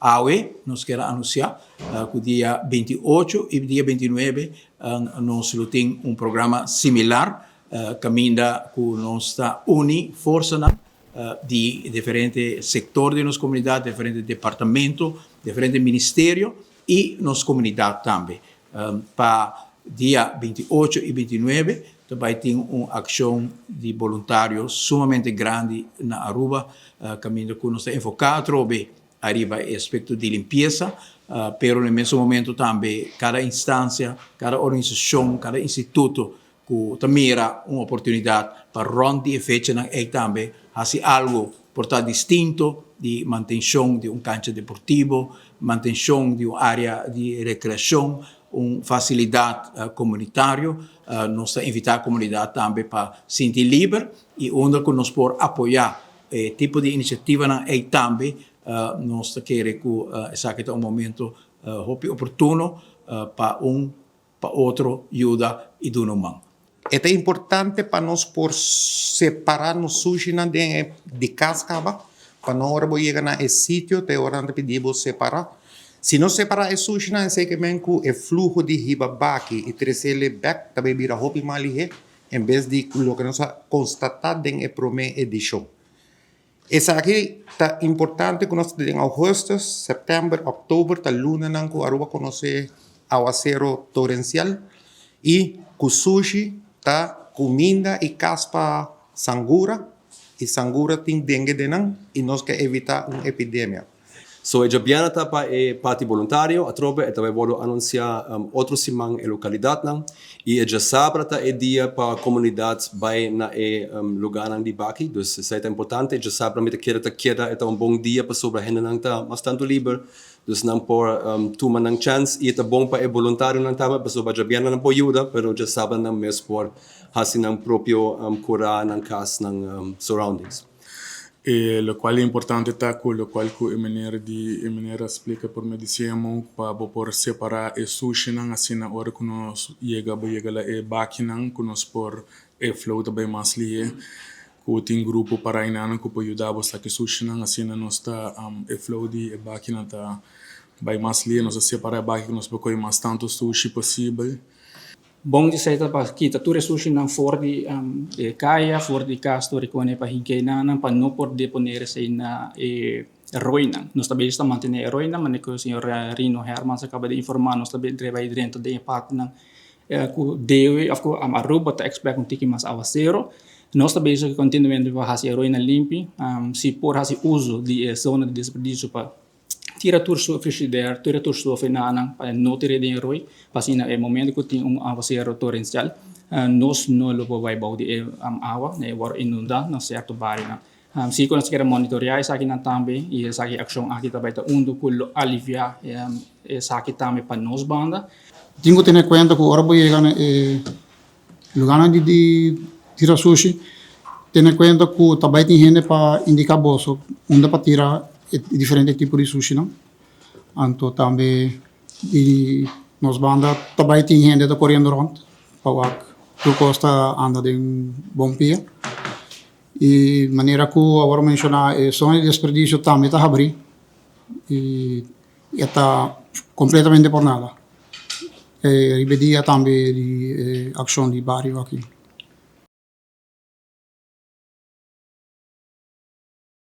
Awe nos kier a anuncia cu dia 28 y dia 29 nos lo tin un programa similar caminda cu nos ta uni forsanan di diferente sector di nos comunidad, diferente departamento, diferente ministerio y nos comunidad tambe. Pa dia 28 y 29 ta bay tin un accion di boluntario sumamente grandi na Aruba, caminda cu nos ta enfoca atrobe ariba e aspecto di limpieza, pero na e mesun momento tambe cada instancia, cada organisacion, cada instituto cu ta mira un oportunidad pa rond di e fechanan ey tambe haci algo por ta distinto di mantencion di un cancha deportivo, mantencion di un area di recreacion, un facilidad comunitario. Nos ta invita comunidad tambe pa sinti liber y unda cu nos por apoya e tipo di iniciativanan ey tambe nos ta kere cu esaki ta un momento hopi oportuno pa un pa otro yuda y duna un man. E ta importante pa nos por separa nos sushinan den e di cas caba, pa no ora bo yega na e sitio ta e ora nan ta pidi bo separa. Si no separa e sushinan esey ke men cu e fluho di hiba baki y trecele bek ta bay bira hopi mas lihe en bes di loke nos a constata den e prome edicion. Esaki ta importante ku nos den augustus, september, oktober ta lunanan ku Aruba konosé awasero torensial i ku sushi ta kuminda i kas pa sangura i sangura tin dengue den nan i nos ke evitá un epidemia. So e djabièrnè ta pa e parti boluntario, atrobe e ta bai wòrdu anunsiá otro siman e lokalidatnan i e djasabra ta e dia pa komunidat bai na e lugánan di baki. Dus esei ta importante. E djasabra mi ta kere ta keda e ta un bon dia pasobra hendenan ta mas tantu liber, dus nan por tuma nan chèns i e ta bon pa e boluntarionan tambe pasobra djabièrnè nan por yuda pero djasabra nan mes por hasi nan propio kurá nan kas, nan surroundings. E locual importante ta cu locual cu e meneer di e meneer a splica por me diciamo pa bo por separa e sushinan asina ora cu nos yega bo yega la e bakinan cu nos por e flow ta bay mas lihe cu tin grupo para enanan cu por yuda bo saca e sushinan asina nos ta e flow di e bakinan ta bay mas lihe nos ta separa e baki cu nos por coge mas tanto sushi posibel. Bon di esei ta pa kita tur e sushinan for di e kaya, for di kas tur e kone pa hinka enanan pa no por deponer esei na e roinan. Nos ta bezig ta mantené e roinan, manera ku señor Rino Hermans a kaba di informá nos ta bai drenta den e partinan ku debe òf ku Aruba ta expect un tiki mas awasero. Nos ta bezig kontinuamente pa hasi e roinan limpi, si por hasi uso di e zona di desperdisio pa Tira tur su frishider, tira tur su ofenanan pa e no tira den e roi, pa asina e momento ku tin un awasero torensial nos no lo por bai bou di e awa, e wòrdu inundá na sierto barionan. Si ku nos kere monitoreá esakinan tambe i esaki akshon aki ta bai ta unda ku lo aliviá esaki tambe pa nos banda. Tin ku tene kuenta ku ora bo yega na e Lugánan di tira sushi, tene kuenta ku ta bai tin hende pa indiká boso unda pa tira e diferente tipo di sushinan. Anto tambe di nos banda ta bai tin hende ta koriendo rònt pa wak tur kos ta anda den bon pia. I manera ku awor a menshoná e zona di desperdisio tambe ta habrí i E ta completamente por nada. E riba e dia tambe di e accion di bario aki.